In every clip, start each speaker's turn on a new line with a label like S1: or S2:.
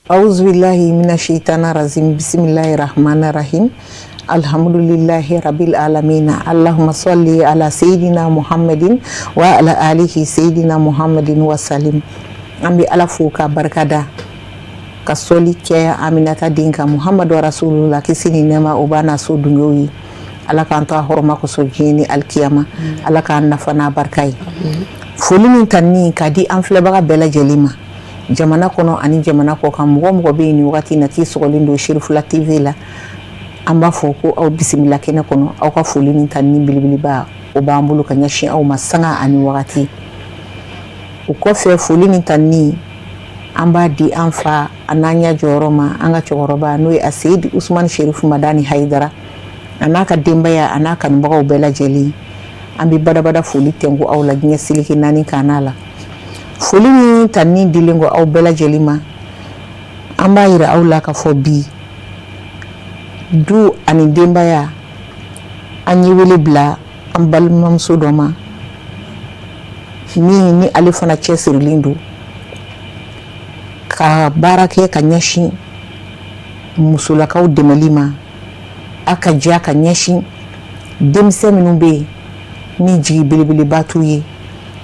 S1: Auzubillahi mina shaitana rajim bisimilahi rahmani rahim alhamdulillahi rabbil alamina allahumma salli ala sayyidina muhammadin wa ala alihi sayyidina muhammadin wa salim. An bɛ Ala fo ka barika da, ka sɔli kɛ Aminata den kan, Muhamadu rasulullah, kisi ni nɛɛma o b'a n'a so dungew ye. Ala k'an to a hɔrɔma kosɔn diɲɛ ni alikiyama. Ala k'an nafa n'a barika ye. Foli ni tanuni k'a di an filɛbaga bɛɛ lajɛlen ma, jamana kɔnɔ ani jamana kɔ kan. Mɔgɔ mɔgɔ bɛ yen nin wagati na k'i sɔgɔlen don Serifula TV la, an b'a fɔ ko aw bisimila kɛnɛ kɔnɔ. Aw ka foli ni tanuni belebeleba, o b'an bolo ka ɲɛsin aw ma sanga ani wagati. O kɔfɛ, foli ni tanuni, an b'a di an fa a n'an ɲɛ jɔyɔrɔ ma, an ka cɛkɔrɔba, n'o ye a Seyidi Usumani Serifu Madani Hayidara, a n'a ka denbaya, a n'a kanubagaw bɛɛ lajɛlen. An bɛ badabada foli tɛnku aw la diɲɛ seleke naani kan la. Foli ni tanuni dilen kɔ aw bɛɛ lajɛlen ma, an b'a yira aw la k'a fɔ bi, du ani denbaya, an ye wele bila an balimamuso dɔ ma, min ni ale fana cɛsirilen don ka baara kɛ ka ɲɛsin musolakaw dɛmɛli ma, a ka diya ka ɲɛsin denmisɛn minnu bɛ yen ni jigi belebeleba t'u ye,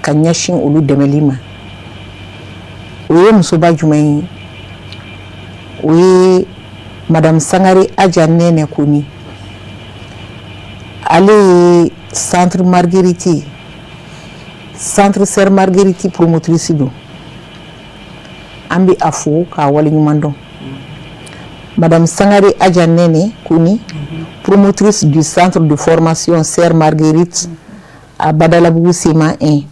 S1: ka ɲɛsin olu dɛmɛli ma. O ye musoba jumɛn ye? O ye Madame Sangare Aja Nɛnɛ Koni. Ale ye Centre Marguerite, Centre Sœur Marguerite promotrice don. An bɛ a fo k'a waleɲuman dɔn. Madame Sangare Aja Nɛnɛ Koni, promotrice du centre de formation Sœur Marguerite à Badalabugu CMA 1,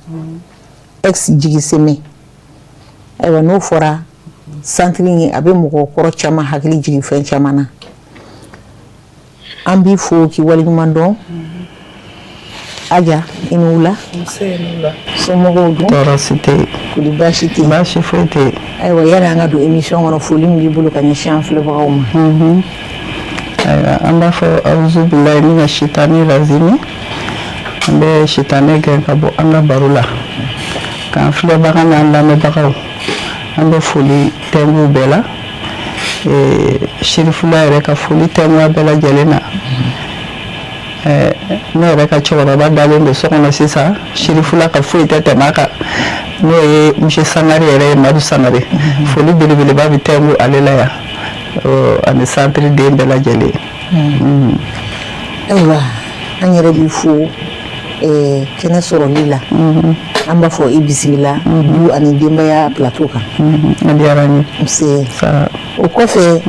S1: ex Jigiseme. Ayiwa, n'o fɔra centre in ye, a bɛ mɔgɔkɔrɔ caman hakili jigin fɛn caman na. An b'i fo k'i waleɲuman dɔn. Aja, i ni wula. Somɔgɔw dun?
S2: Tɔɔrɔ si tɛ yen.
S1: Koli baasi tɛ yen?
S2: Baasi foyi tɛ yen.
S1: Ayiwa, yani an ka don émission kɔnɔ, foli min b'i bolo ka ɲɛsin an filɛbagaw ma?
S2: Ayiwa, an b'a fɔ awuzubilayi mina sitani razimi. An bɛ sitanɛ gɛn ka bɔ an ka baro la. K'an filɛbaga n'an lamɛnbagaw, an bɛ foli tɛnku bɛɛ la. Serifula yɛrɛ ka foli tɛnku a bɛɛ lajɛlen na. Ne yɛrɛ ka cɛkɔrɔba dalen don so kɔnɔ sisan, Serifula ka foyi tɛ tɛmɛ a kan, n'o ye monsieur Sangare yɛrɛ ye, Madu Sangare. Foli belebeleba bɛ tɛnku ale la yan, ani centre den bɛɛ lajɛlen.
S1: Ayiwa, an yɛrɛ b'i fo kɛnɛ sɔrɔli la. An b'a fɔ i bisimila du ani denbaya plateau kan.
S2: A diyara n ye.
S1: Nse. O kɔfɛ,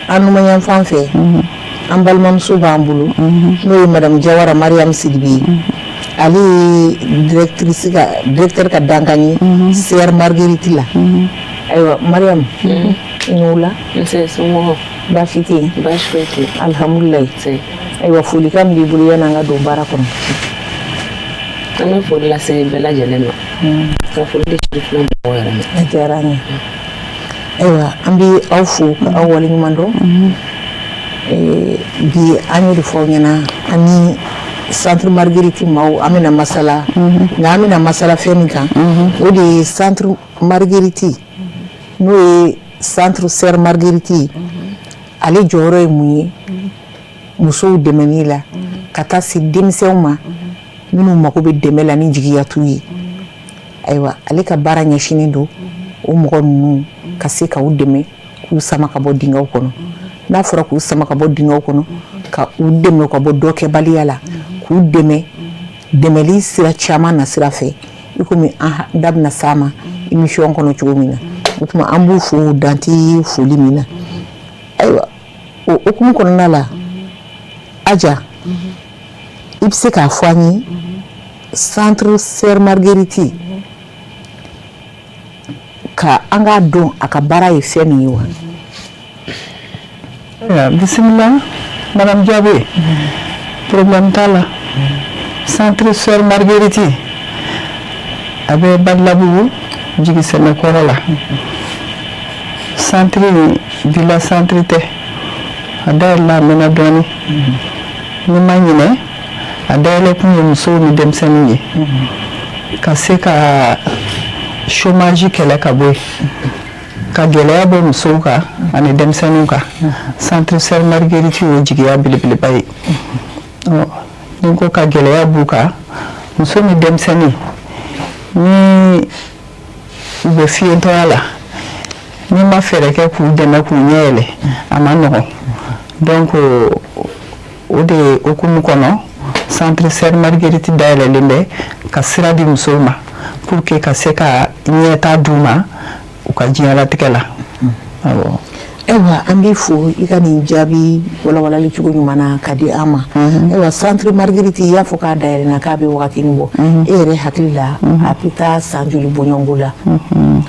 S1: an numanyanfan fɛ, an balimamuso b'an bolo, n'o ye Madame Jawara Mariam Sidibe ye. Ale ye directrice ka, directeur ka dankan ye Sœur Marguerite la. Ayiwa, Mariam, i ni wula.
S3: Nse, somɔgɔw?
S1: Baasi tɛ yen.
S3: Baasi foyi tɛ yen.
S1: Alhamdulilayi.
S3: Nse.
S1: Ayiwa, folikan min b'i bolo yanni an ka don baara kɔnɔ?
S3: An bɛ foli lase bɛɛ lajɛlen ma, ka foli di Serifula mɔgɔw yɛrɛ ma.
S1: A diyara an ye. Ayiwa, an bɛ aw fo ka aw waleɲuman dɔn. Bi, an y'o de fɔ aw ɲɛna, an ni Centre Marguerite maaw, an bɛna masala. Nka an bɛna masala fɛn min kan, o de ye Centre Marguerite, n'o ye Centre Sœur Marguerite ye, ale jɔyɔrɔ ye mun ye musow dɛmɛni la, ka taa se denmisɛnw ma minnu mago bɛ dɛmɛ la ni jigiya t'u ye. Ayiwa, ale ka baara ɲɛsinnen don o mɔgɔ ninnu ka se ka u dɛmɛ k'u sama ka bɔ dingɛw kɔnɔ. N'a fɔra k'u sama ka bɔ dingɛw kɔnɔ, ka u dɛmɛ ka bɔ dɔkɛbaliya la, k'u dɛmɛ dɛmɛli sira caman na sira fɛ, i komi an da bɛna s'a ma émission kɔnɔ cogo min na. O tuma, an b'u fo danti foli min na. Ayiwa, o hukumu kɔnɔna la, Aja, i bɛ se k'a fɔ an ye, Centre Sœur Marguerite, ka an k'a dɔn a ka baara ye fɛn min ye wa?
S2: Bisimila, Madame Diabe. Problème t'a la. Centre Sœur Marguerite, a bɛ Badalabugu Jigisɛmɛkɔrɔ la. Centre in, villa centre tɛ, a dayɛlɛla a mɛnna dɔɔni. Ni ma ɲinɛ, a dayɛlɛ kun ye musow ni denmisɛnninw ye, ka se ka chômage kɛlɛ ka bɔ yen. Ka gɛlɛya bɔ musow kan ani denmisɛnninw kan, centre Sœur Marguerite y'o jigiya belebeleba ye. Ni ko ka gɛlɛya b'u kan, muso ni denmisɛnnin ni u bɛ fiyentɔya la, n'i ma fɛɛrɛ kɛ k'u dɛmɛ k'u ɲɛ yɛlɛ, a ma nɔgɔn. Donc o de hukumu kɔnɔ, centre Sœur Marguerite dayɛlɛlen bɛ ka sira di musow ma pour que ka se ka ɲɛta d'u ma u ka diɲɛlatigɛ la, awɔ.
S1: Ayiwa, an b'i fo i ka nin jaabi walawalali cogo ɲuman na ka di an ma. Ayiwa, centre Marguerite, i y'a fɔ k'a dayɛlɛnna k'a bɛ wagati min bɔ, e yɛrɛ hakili la, a bɛ taa san joli bɔɲɔgɔnko la?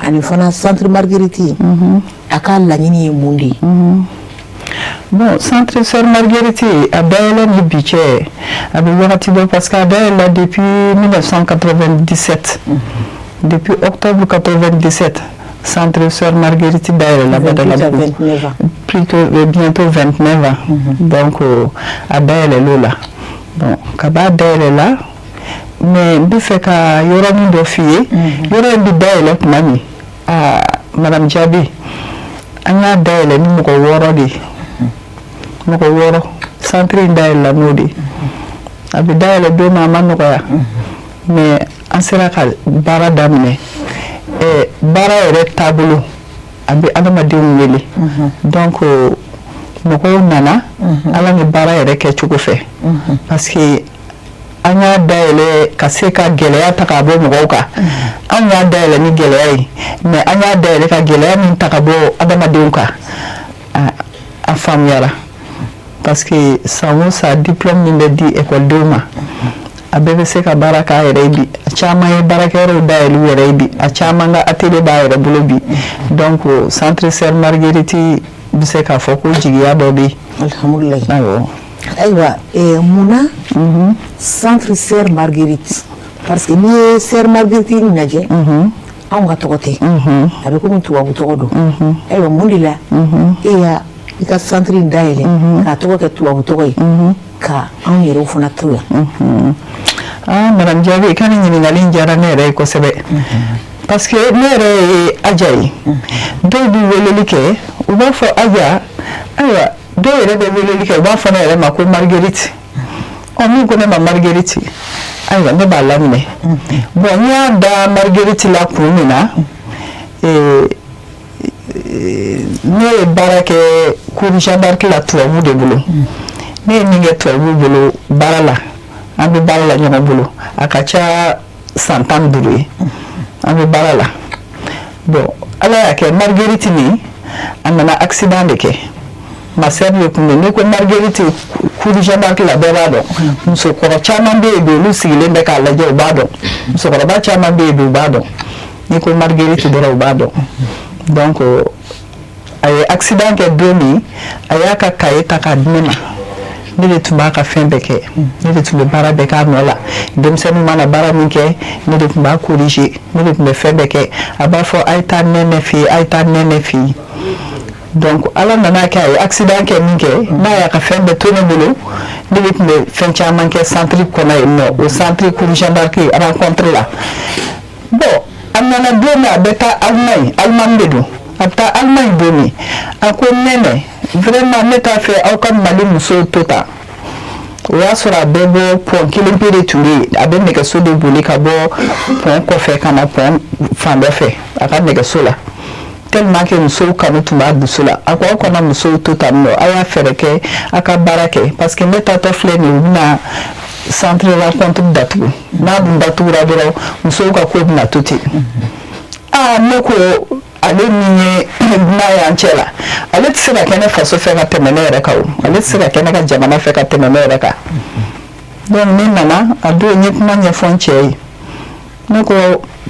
S1: Ani fana, centre Marguerite, a ka laɲini ye mun de ye?
S2: Bon, centre Sœur Marguerite, a dayɛlɛ ni bi cɛ, a bɛ wagati bɔ, parce que a dayɛlɛla depuis 1997. Depuis octobre 97, centre Sœur Marguerite dayɛlɛla Badalabugu. Plutôt bientôt 29 ans. Donc a dayɛlɛl'o la. Bon, kab'a dayɛlɛla, mais n bɛ fɛ ka yɔrɔnin dɔ f'i ye. Yɔrɔ in bɛ dayɛlɛ tuma min, aa, madame Diaby, an y'a dayɛlɛ ni mɔgɔ 6 de ye. Mɔgɔ 6, centre in dayɛlɛla n'o de ye. A bɛ dayɛlɛ don min, a ma nɔgɔya, mais an sera ka baara daminɛ. Baara yɛrɛ taabolo, a bɛ adamadenw wele. Donc mɔgɔw nana Ala ni baara yɛrɛ kɛcogo fɛ, parce que an y'a dayɛlɛ ka se ka gɛlɛya ta k'a bɔ mɔgɔw kan. Anw y'a dayɛlɛ ni gɛlɛya ye, mais an y'a dayɛlɛ ka gɛlɛya min ta ka bɔ adamadenw kan, a faamuyara, parce que san o san, diplôme min bɛ di ekɔlidenw ma, a bɛɛ bɛ se ka baara k'a yɛrɛ ye bi. A caman ye baarakɛyɔrɔw dayɛlɛ u yɛrɛ ye bi, a caman ka atelier b'a yɛrɛ bolo bi. Donc centre Sœur Marguerite bɛ se k'a fɔ ko jigiya dɔ bɛ yen.
S1: Alhamdulilayi.
S2: Awɔ.
S1: Ayiwa, munna centre Sœur Marguerite? Parce que n'i ye Sœur Marguerite lajɛ, anw ka tɔgɔ tɛ, a bɛ komi tubabu tɔgɔ don. Ayiwa, mun de la e y'a i ka centre in dayɛlɛ k'a tɔgɔ kɛ tubabu tɔgɔ ye, ka anw yɛrɛw fana to yan?
S2: Ah, madame Diaby, i ka nin ɲininkali in diyara ne yɛrɛ ye kosɛbɛ, parce que ne yɛrɛ ye Aja ye. Dɔw bɛ weleli kɛ, u b'a fɔ Aja. Ayiwa, dɔw yɛrɛ bɛ weleli kɛ, u b'a fɔ ne yɛrɛ ma ko Marguerite. Ɔ, min ko ne ma Marguerite, ayiwa, ne b'a laminɛ. Bon, n y'a da Marguerite la kun min na, ne ye baara kɛ cour Jeanne d'Arc la tubabu de bolo. Ne ye min kɛ tubabu bolo baara la, an bɛ baara la ɲɔgɔn bolo, a ka ca san 15 ye an bɛ baara la. Bon, Ala y'a kɛ, Marguerite nin, a nana accident de kɛ. Ma sœur de tun bɛ. N'i ko Marguerite cour Jeanne d'Arc la, bɛɛ b'a dɔn. Musokɔrɔ caman bɛ yen bi, olu sigilen bɛ k'a lajɛ, u b'a dɔn. Musokɔrɔba caman bɛ yen bi, u b'a dɔn. N'i ko Marguerite dɔrɔn, u b'a dɔn. Donc a ye accident kɛ don min, a y'a ka cahier ta k'a di ne ma. Ne de tun b'a ka fɛn bɛɛ kɛ, ne de tun bɛ baara bɛɛ k'a nɔ la. Denmisɛnninw mana baara min kɛ, ne de tun b'a corriger, ne de tun bɛ fɛn bɛɛ kɛ. A b'a fɔ: "A ye taa Nɛnɛ fɛ yen, a ye taa Nɛnɛ fɛ yen." Donc Ala nana kɛ, a ye accident kɛ min kɛ, n'a y'a ka fɛn bɛɛ to ne bolo, ne de tun bɛ fɛn caman kɛ centre kɔnɔ yen nɔ, o centre cour Jeanne d'Arc rencontre la. Bon, a nana don min, a bɛ taa Allemagne, Allemagne de don, a bɛ taa Allemagne don min, a ko: "Nɛnɛ, vraiment, ne t'a fɛ aw ka Mali musow to tan." O y'a sɔrɔ a bɛ bɔ pont kelen pe de tun bɛ yen, a bɛ nɛgɛso de boli ka bɔ pont kɔfɛ ka na pont fan dɔ fɛ a ka nɛgɛso la, tellement que musow kanu tun b'a dusu la. A ko: "Aw kana musow to tan nɔ, a y'a fɛɛrɛ kɛ a ka baara kɛ, parce que ne taatɔ filɛ nin ye, u bɛna centre rencontre datugu. N'a dun datugura dɔrɔn, musow ka ko bɛna to ten." Aa, ne ko ale min ye dunan y'an cɛ la, ale tɛ se ka kɛ ne faso fɛ ka tɛmɛ ne yɛrɛ kan o, ale tɛ se ka kɛ ne ka jamana fɛ ka tɛmɛ ne yɛrɛ kan. Donc ne nana a don, n ye kuma ɲɛfɔ n cɛ ye. Ne ko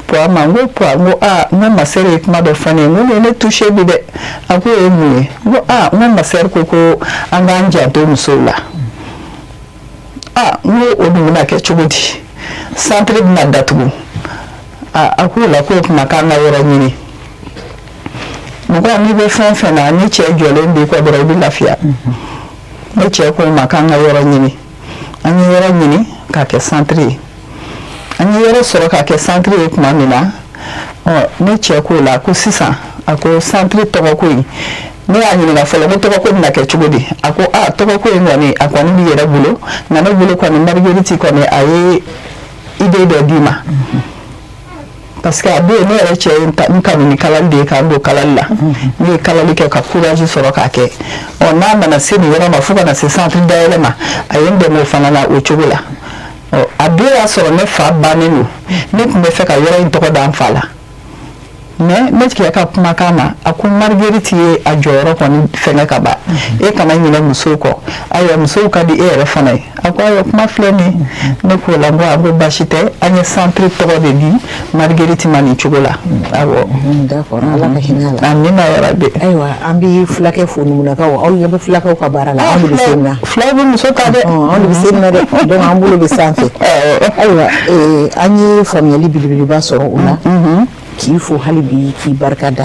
S2: Puwa ma, n ko: "Puwa," n ko, "aa," n ko, "ma sœur ye kuma dɔ fɔ ne ye, n ko nin ye ne touché bi dɛ." A ko: "O ye mun ye?" N ko: "Aa," n ko, "ma sœur ko ko an k'an janto musow la." Aa, n ko: "O dun bɛna kɛ cogo di? Centre bɛna datugu." Aa, a ko o la k'o tuma k'an ka yɔrɔ ɲini. Mɔgɔ n'i bɛ fɛn fɛn na, ni cɛ jɔlen b'i kɔ dɔrɔn, i bɛ lafiya. Ne cɛ ko n ma k'an ka yɔrɔ ɲini. An ye yɔrɔ ɲini k'a kɛ centre ye. An ye yɔrɔ sɔrɔ k'a kɛ centre ye tuma min na Ɔ, ne cɛ k'o la ko sisan, a ko centre tɔgɔko in, ne y'a ɲininka fɔlɔ ko tɔgɔko bɛna kɛ cogo di? A ko a tɔgɔko in kɔni, a kɔni b'i yɛrɛ bolo, nka ne bolo kɔni, Marguerite kɔni, a ye idée dɔ d'i ma, parce que a bɛ yen, ne yɛrɛ cɛ ye n kanu ni kalali de ye, k'an don kalali la. Ne ye kalali kɛ ka courage sɔrɔ k'a kɛ. Ɔ, n'a nana se nin yɔrɔ ma, fo ka na se centre dayɛlɛ ma, a ye n dɛmɛ o fana na o cogo la. Ɔ, a don y'a sɔrɔ ne fa bannen don, ne tun bɛ fɛ ka yɔrɔ in tɔgɔ da n fa la, mais ne cɛ ka kumakan na, a ko Marguerite ye a jɔyɔrɔ kɔni fɛngɛ ka ban, e kana ɲinɛ musow kɔ. Ayiwa, musow ka di e yɛrɛ fana ye. A ko ayiwa, kuma filɛ nin ye. Ne k'o la, n ko a ko baasi tɛ, an ye centre tɔgɔ de di Marguerite ma nin cogo la, awɔ.
S1: D'accord, Ala ka hinɛ a la.
S2: Amina yarabi.
S1: Ayiwa, an bɛ fulakɛ fo, Numunakaw, aw ɲɛ bɛ fulakɛw ka baara la, anw de bɛ se nin na.
S2: Fulaw bɛ muso ta dɛ.
S1: Anw de bɛ se nin na dɛ, donc an bolo bɛ sanfɛ. Ayiwa, an ye faamuyali belebeleba sɔrɔ o la, k'i fo hali bi, k'i barika da.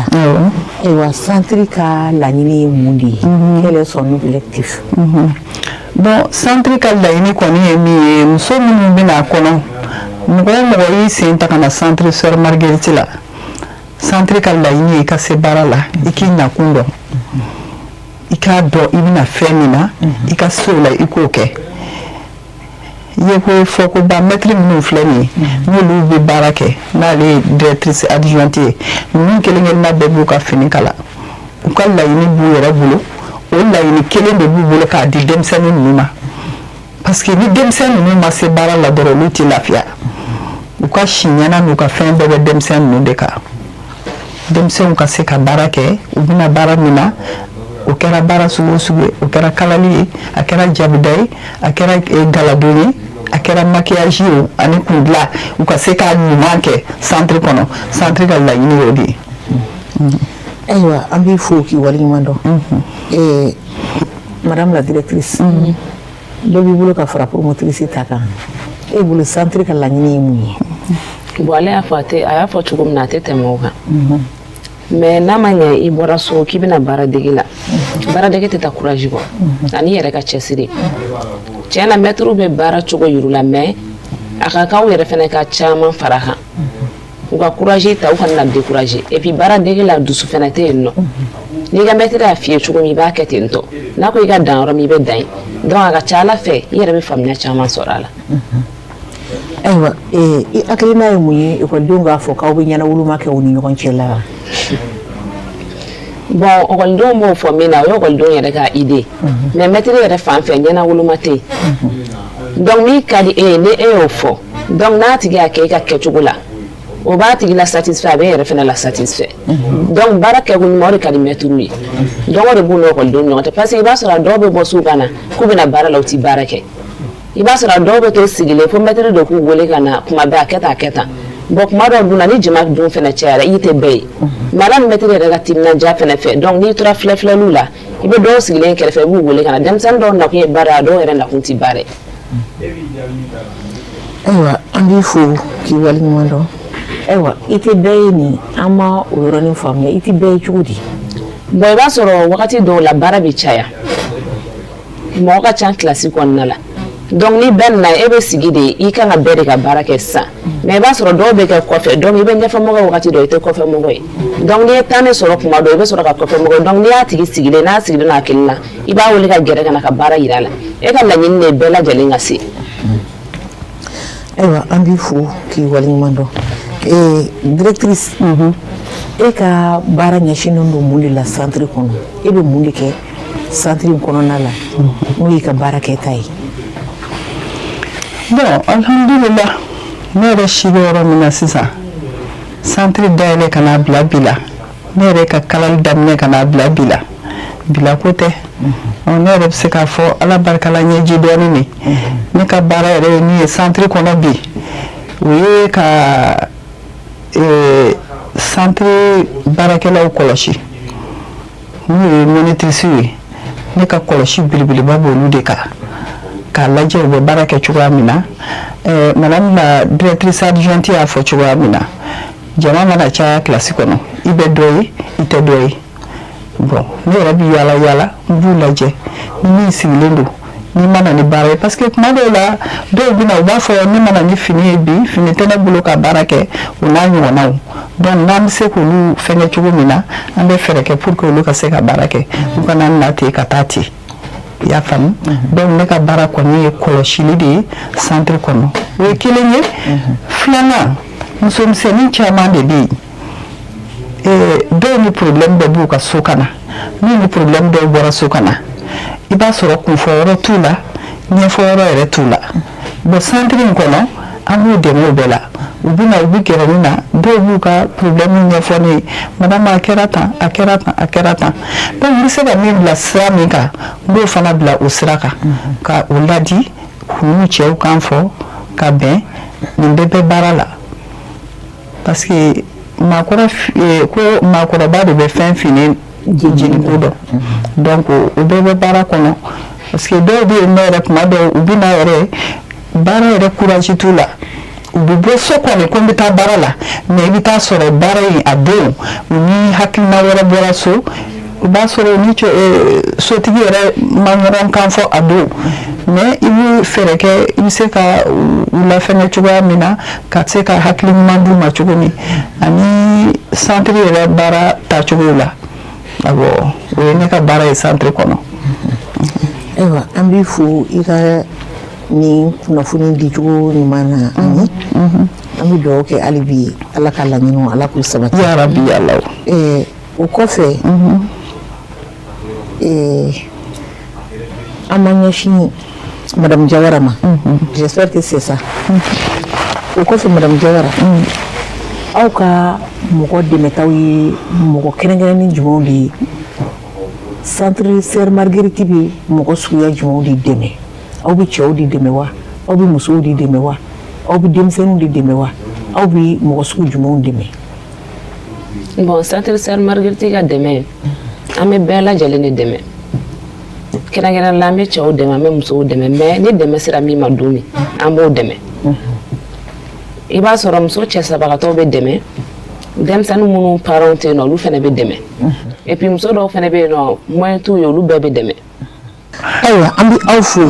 S1: Ayiwa, centre ka laɲini ye mun de ye? Quel est son objectif?
S2: Bon, centre ka laɲini kɔni ye min ye, muso minnu bɛna a kɔnɔ, mɔgɔ o mɔgɔ y'i sen ta ka na centre Sœur Marguerite la, centre ka laɲini ye i ka se baara la, i k'i nakun dɔn, i k'a dɔn i bɛna fɛn min na, i ka se o la, i k'o kɛ. I ye ko fɔ ko ba maître minnu filɛ nin ye, n'olu bɛ baara kɛ, n'ale ye directrice adjointe ye, ninnu kelen kelenna bɛɛ b'u ka fini kala. U ka laɲini b'u yɛrɛ bolo, o laɲini kelen de b'u bolo k'a di denmisɛnnin ninnu ma, parce que ni denmisɛnnin ninnu ma se baara la dɔrɔn, olu tɛ lafiya. U ka si ɲɛna n'u ka fɛn bɛɛ bɛ denmisɛnnin ninnu de kan. Denmisɛnw ka se ka baara kɛ, u bɛna baara min na, o kɛra baara sugu o sugu ye, o kɛra kalali ye, a kɛra jabida ye, a kɛra galadon ye, a kɛra maquillage ye o, ani kundilan, u ka se k'a ɲuman kɛ centre kɔnɔ. Centre ka laɲini y'o de ye.
S1: Ayiwa, an b'i fo k'i waleɲuman dɔn. Madame la directrice, dɔ b'i bolo ka fara promotrice ta kan. E bolo, centre ka laɲini ye mun ye?
S3: Bon, ale y'a fɔ, a tɛ, a y'a fɔ cogo min na, a tɛ tɛmɛ o kan. Mais n'a ma ɲɛ i bɔra so k'i bɛna baara dege la, baara dege tɛ taa courage kɔ ani yɛrɛ ka cɛsiri. Tiɲɛ na, mɛtiriw bɛ baara cogo yir'u la, mais a ka k'aw yɛrɛ fana ka caman fara kan, u ka courage ta, u kana na décourager. Et puis baara dege la, dusu fana tɛ yen nɔ. N'i ka mɛtiri y'a f'i ye cogo min, i b'a kɛ ten tɔ. N'a ko i ka dan yɔrɔ min, i bɛ dan yen. Donc a ka ca Ala fɛ, i yɛrɛ bɛ faamuya caman sɔrɔ a la.
S1: Ayiwa, i hakilina ye mun ye ekɔlidenw k'a fɔ k'aw bɛ ɲɛnawoloma kɛ u ni ɲɔgɔn cɛ la?
S3: Bon, ekɔlidenw b'o fɔ min na, o ye ekɔlidenw yɛrɛ ka idée, mais mɛtiri yɛrɛ fan fɛ, ɲɛnawoloma tɛ yen. Donc min ka di e ye, ni e y'o fɔ, donc n'a tigi y'a kɛ i ka kɛcogo la, o b'a tigi la satisfait, a bɛ e yɛrɛ fana la satisfait. Donc baara kɛko ɲuman, o de ka di mɛtiriw ye. Donc o de b'u ni ekɔlidenw ni ɲɔgɔn cɛ, parce que i b'a sɔrɔ a dɔw bɛ bɔ so ka na k'u bɛna baara la, u ti baara kɛ. I b'a sɔrɔ a dɔw bɛ to sigilen fo mɛtiri de k'u wele ka na kuma bɛɛ, a kɛ tan, a kɛ tan. Bon, kuma dɔw dun na, ni jama dun fana cayara, i tɛ bɛɛ ye, mais ala ni mɛtiri yɛrɛ ka timinandiya fana fɛ. Donc n'i tora filɛ filɛliw la, i bɛ dɔw sigilen kɛrɛfɛ, i b'u wele ka na. Denmisɛnnin dɔw nakun ye baara ye, a dɔw yɛrɛ nakun tɛ baara ye.
S1: Ayiwa, an b'i fo k'i waleɲuman dɔn. Ayiwa, i tɛ bɛɛ ye nin, an ma o yɔrɔnin faamuya. I tɛ bɛɛ ye cogo di?
S3: Bon, i b'a sɔrɔ wagati dɔw la, baara bɛ caya, mɔgɔ ka ca kilasi kɔnɔna la. Donc ni bɛɛ nana, e bɛ sigi de, i kan ka bɛɛ de ka baara kɛ sisan. Mais i b'a sɔrɔ dɔw bɛ kɛ kɔfɛ, donc i bɛ ɲɛfɛmɔgɔ, wagati dɔ i tɛ kɔfɛmɔgɔ ye. Donc n'i ye temps de sɔrɔ kuma dɔ, i bɛ sɔrɔ ka kɔfɛmɔgɔ ye. Donc n'i y'a tigi sigilen, n'a sigilen don a kelen na, i b'a wele ka gɛrɛ ka na ka baara yira a la. E ka laɲini de ye bɛɛ lajɛlen ka se.
S1: Ayiwa, an b'i fo k'i waleɲuman dɔn. Directrice, e ka baara ɲɛsinnen don mun de la centre kɔnɔ? E bɛ mun de kɛ centre in kɔnɔna la, n'o y'i ka baara kɛta ye?
S2: Bon, alhamdulillah, ne yɛrɛ si bɛ yɔrɔ min na sisan, centre dayɛlɛ ka n'a bila bi la, ne yɛrɛ ka kalali daminɛ ka n'a bila bi la, bila ko tɛ. Ɔ, ne yɛrɛ bɛ se k'a fɔ Ala barika la, ɲɛji dɔɔnin de. Ne ka baara yɛrɛ ye min ye centre kɔnɔ bi, o ye ka centre baarakɛlaw kɔlɔsi, n'o ye monitrice ye. Ne ka kɔlɔsi belebeleba b'olu de kan, k'a lajɛ u bɛ baara kɛ cogoya min na. Madame la directrice adjointe y'a fɔ cogoya min na, jama mana caya kilasi kɔnɔ, i bɛ dɔ ye, i tɛ dɔ ye. Bon, ne yɛrɛ bɛ yaala yaala, n b'u lajɛ ni min sigilen don, n'i ma na ni baara ye, parce que tuma dɔw la, dɔw bɛ na, u b'a fɔ ne ma na ni fini ye bi, fini tɛ ne bolo ka baara kɛ, o n'a ɲɔgɔnnaw. Donc n'an bɛ se k'olu fɛngɛ cogo min na, an bɛ fɛɛrɛ kɛ pour que olu ka se ka baara kɛ, u kana na ten ka taa ten, i y'a faamu. Donc ne ka baara kɔni ye kɔlɔsili de ye centre kɔnɔ. O ye kelen ye. Filanan, musomisɛnnin caman de bɛ yen, dɔw ni problème dɔ b'u ka so ka na, n'u ni problème dɔw bɔra so ka na, i b'a sɔrɔ kunfɔyɔrɔ t'u la, ɲɛfɔyɔrɔ yɛrɛ t'u la. Bon, centre in kɔnɔ, an b'u dɛmɛ o bɛɛ la. U bɛ na, u bɛ gɛrɛ ne na, dɔw b'u ka problème ɲɛfɔ ne ye: "Madame, a kɛra tan, a kɛra tan, a kɛra tan." Donc n bɛ se ka min bila sira min kan, n b'o fana bila o sira kan, ka o ladi, k'u n'u cɛw kan fɔ ka bɛn. Nin bɛɛ bɛ baara la, parce que maakɔrɔ ko maakɔrɔba de bɛ fɛn finen jeni ko dɔn. Donc o bɛɛ bɛ baara kɔnɔ, parce que dɔw bɛ yen nɔ yɛrɛ, tuma dɔw u bɛ na yɛrɛ, baara yɛrɛ courage t'u la. U bɛ bɔ so kɔni ko n bɛ taa baara la, mais i bɛ taa sɔrɔ baara in a don, u ni hakilina wɛrɛ bɔra so. O b'a sɔrɔ ni sotigi yɛrɛ ma ɲɔgɔn kan fɔ a don, mais i bɛ fɛɛrɛ kɛ, i bɛ se ka u lafɛngɛ cogoya min na, ka se ka hakili ɲuman d'u ma cogo min, ani centre yɛrɛ baara taacogo la. Awɔ, o ye ne ka baara ye centre kɔnɔ.
S1: Ayiwa, an b'i fo i ka nin kunnafoni dicogo ɲuman na, ani an bɛ dugawu kɛ hali bi, Ala ka laɲiniw, Ala k'u sabati.
S2: Yarabi Ala.
S1: O kɔfɛ, an b'an ɲɛsin Madame Jawara ma. J'espère que c'est ça. O kɔfɛ, Madame Jawara, aw ka mɔgɔ dɛmɛtaw ye mɔgɔ kɛrɛnkɛrɛnnen jumɛnw de ye? Centre Sœur Marguerite bɛ mɔgɔ suguya jumɛnw de dɛmɛ? Aw bɛ cɛw de dɛmɛ wa, aw bɛ musow de dɛmɛ wa, aw bɛ denmisɛnninw de dɛmɛ wa, aw bɛ mɔgɔ sugu jumɛnw dɛmɛ?
S3: Bon, centre Sœur Marguerite ka dɛmɛ, an bɛ bɛɛ lajɛlen de dɛmɛ. Kɛrɛnkɛrɛnnen la, an bɛ cɛw dɛmɛ, an bɛ musow dɛmɛ, mais ni dɛmɛ sera min ma don min, an b'o dɛmɛ. I b'a sɔrɔ muso cɛ sabagatɔw bɛ dɛmɛ, denmisɛnnin minnu parents tɛ yen nɔ, olu fana bɛ dɛmɛ, et puis muso dɔw fana bɛ yen nɔ, moyen t'u ye, olu bɛɛ bɛ dɛmɛ.
S1: Ayiwa, an bɛ aw fo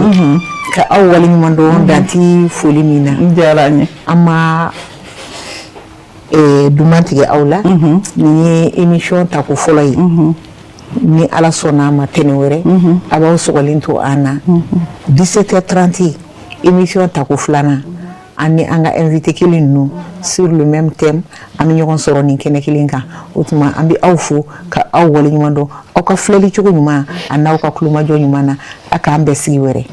S1: ka aw waleɲuman dɔn danti foli min na.
S2: N diyara n ye.
S1: An ma duman tigɛ aw la. Nin ye émission tako fɔlɔ ye. Ni Ala sɔnna a ma, tɛnɛ wɛrɛ, a b'aw sɔgɔlen to an na 17h30, émission tako filanan, an ni an ka invité kelen ninnu sur le même thème, an bɛ ɲɔgɔn sɔrɔ nin kɛnɛ kelen kan. O tuma, an bɛ aw fo ka aw waleɲuman dɔn aw ka filɛli cogo ɲuman, a n'aw ka kulomajɔ ɲuman na. A k'an bɛn sigi wɛrɛ.